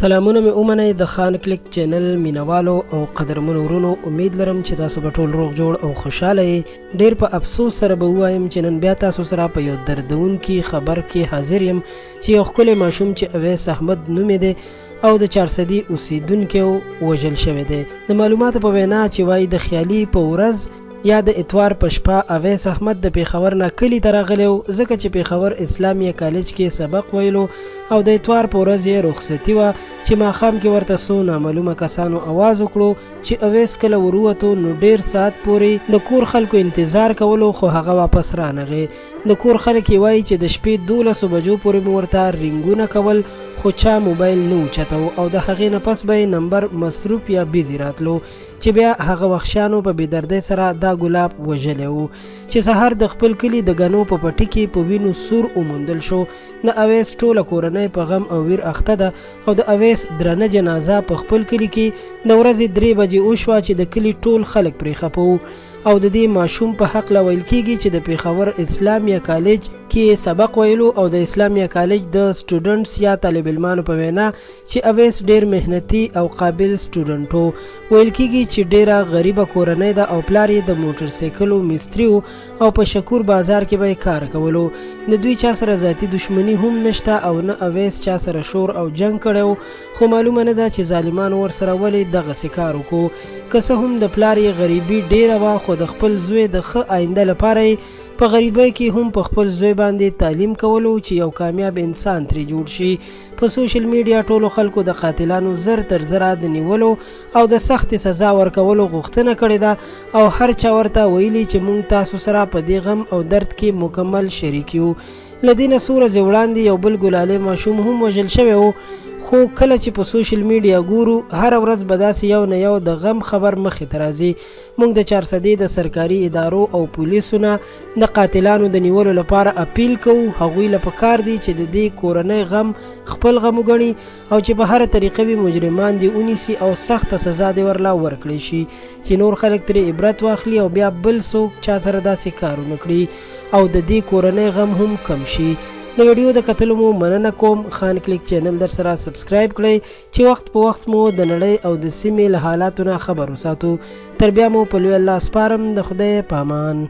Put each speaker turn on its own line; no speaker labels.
سلامونه مې ومنئ د خان کلیک چینل مینوالو او قدرمنو ورونو، امید لرم چې تاسو به ټول روغ جوړ او خوشاله یئ. ډیر په افسوس سره به ووایم چې نن بیا تاسو سره په یو دردونکي خبر کې حاضر یم چې یو ښکلی ماشوم چې اویس احمد نومې دی او د چارسدي اوسیدونکی وژل شوی دی. د معلوماتو په وینا چې وایي د خیالي په ورځ یا د اتوار په شپه اویس احمد د پېښور نه کلي ته راغلی و، ځکه چې پېښور اسلامیه کالج کې سبق ویلو او د اتوار په ورځ یې رخصتي وه چې ماښام کې ورته څو نامعلومه کسانو اواز وکړو چې اویس کله ورووتو نو ډېر ساعت پورې د کور خلکو انتظار کولو خو هغه واپس رانغی. د کور خلک یې وایي چې د شپې دولسو بجو پورې مو ورته رینګونه کول خو چا موبایل نه اوچتو او د هغې نه پس به یې نمبر مصروف یا بیزي راتلو. چې بیا هغه وحشیانو په بې دردۍ سره دا ګلاب وژلی و چې سهار د خپل کلي د ګنو په پټي کې په وینو سور وموندل شو. د اویس ټوله کورنۍ په غم او ویر اخته ده او د اویس درنه جنازه په خپل کلي کې د ورځې درې بجې وشوه چې د کلي ټول خلک پرې خپه وو. او د دې ماشوم په هکله ویل کیږي چې د پېښور اسلامیه کالج کې سبق ویلو او د اسلامیه کالج د سټوډنټس یا طالب علمانو په وینا چې اویس ډېر محنتي او قابل سټوډنټ و. ویل کېږي چې ډېره غریبه کورنۍ ده او پلار یې د موټرسایکلو مستري و او په شکور بازار کې به یې کار کولو. د دوی چا سره ذاتي دښمني هم نشته او نه اویس چا سره شور او جنګ کړی و، خو معلومه نه ده چې ظالمانو ورسره ولې دغسې کار وکړو. که څه هم د پلار یې غریبي ډېره وه، خو د خپل زوی د ښه آینده لپاره یې په غریبۍ کې هم په خپل زوی باندې تعلیم کولو چې یو کامیاب انسان ترې جوړ شي. په سوشل میډیا ټولو خلکو د قاتلانو زر تر زره د نیولو او د سختې سزا ورکولو غوښتنه کړې ده او هر چا ورته ویلي چې مونږ تاسو سره په دې غم او درد کې مکمل شریک یو. له دې نه څو ورځې وړاندې یو بل ګلالی ماشوم هم وژل شوی و، خو کله چې په سوشل میډیا ګورو هره ورځ به داسې یو نه یو د غم خبر مخې ته راځي. مونږ د چارسدې د سرکاري ادارو او پولیسو نه د قاتلانو د نیولو لپاره اپیل کوو، هغوی له پکار دي چې د دې کورنۍ غم خپل غم وګڼي او چې په هره طریقه وي مجرمان دې ونیسي او سخته سزا دې ورله ورکړی شي چې نور خلک ترې عبرت واخلي او بیا بل څوک چا سره داسې کار ونه کړي او د دې کورنۍ غم هم کم شي. د ویډیو د کتلو مو مننه کوم. خان کلیک چینل در سره سبسکرایب کړئ چې وخت په وخت مو د نړۍ او د سیمې له حالاتو نه خبر وساتو. تر بیا مو په لوی الله سپارم، د خدای پامان.